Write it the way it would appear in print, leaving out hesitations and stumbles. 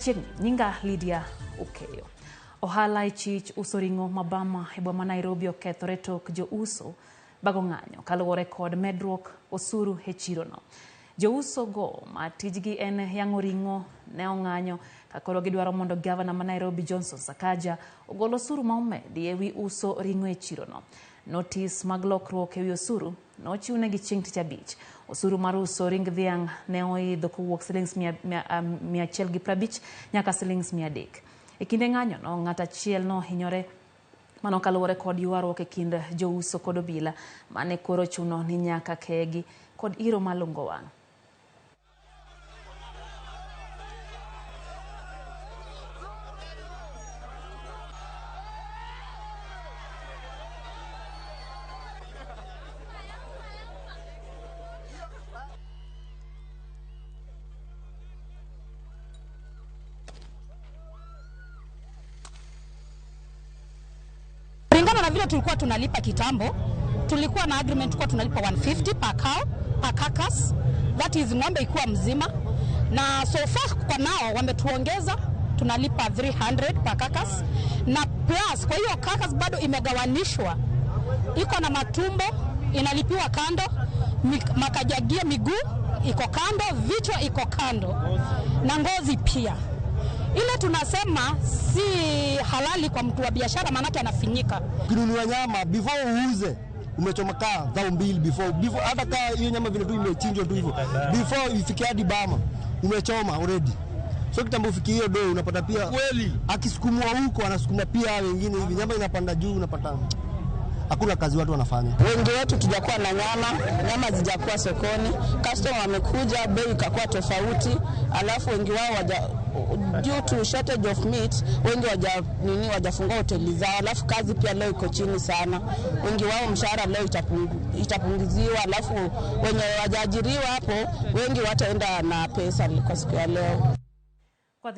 Chiegni, nyinga Lydia Okeyo. Ohala e chich uso ring'o mabama e boma Nairobi okethore tok jouso bago ng'anyo kaluwore kod medruok osuru e chirono. Jouso go ma tijgi en yang'o ring'o ne ong'anyo ka koro gidwaro mondo gavana ma Nairobi Johnson Sakaja ogol osuru ma omedi e wi uso ring'o e chirono. Notis mag lokruok e wi osuru nochiwnegi chieng' tich abich. Osuru mar uso ring dhiang' ne oidho kowuok silings 150 nyaka silings 300. E kinde ng'anyono, ng'at achiel nohinyore mano kaluwore kod ywaruok e kind jouso kod obila mane koro chuno ni nyaka kegi kod iro malungo wang'. Kulingana na vile tulikuwa tunalipa kitambo, tulikuwa na agreement tulikuwa tunalipa 150 per cow, per carcass. That is ng'ombe ikuwa mzima. Na so far kwa nao wametuongeza tunalipa 300 per carcass. Na plus kwa hiyo carcass bado imegawanishwa. Iko na matumbo inalipiwa kando, makajagia miguu iko kando, vichwa iko kando na ngozi pia. Ile tunasema si halali kwa mtu wa biashara, maanake anafinyika. Ukinunua nyama before uuze umechoma kaa dhao mbili before hata kaa hiyo nyama vile tu imechinjwa tu hivyo before ifike hadi bama umechoma already. So kitambo ufikie hiyo do unapata pia kweli, akisukumwa huko anasukuma pia wengine hivi, nyama inapanda juu, unapata hakuna kazi watu wanafanya. Wengi wetu tujakuwa na nyama, nyama zijakuwa sokoni, customer wamekuja, bei ikakuwa tofauti, alafu wengi wao due to shortage of meat, wengi wajafungua hoteli zao, alafu kazi pia leo iko chini sana. Wengi wao mshahara leo itapunguziwa, alafu wenye wajaajiriwa hapo wengi wataenda na pesa kwa siku ya leo. Kwa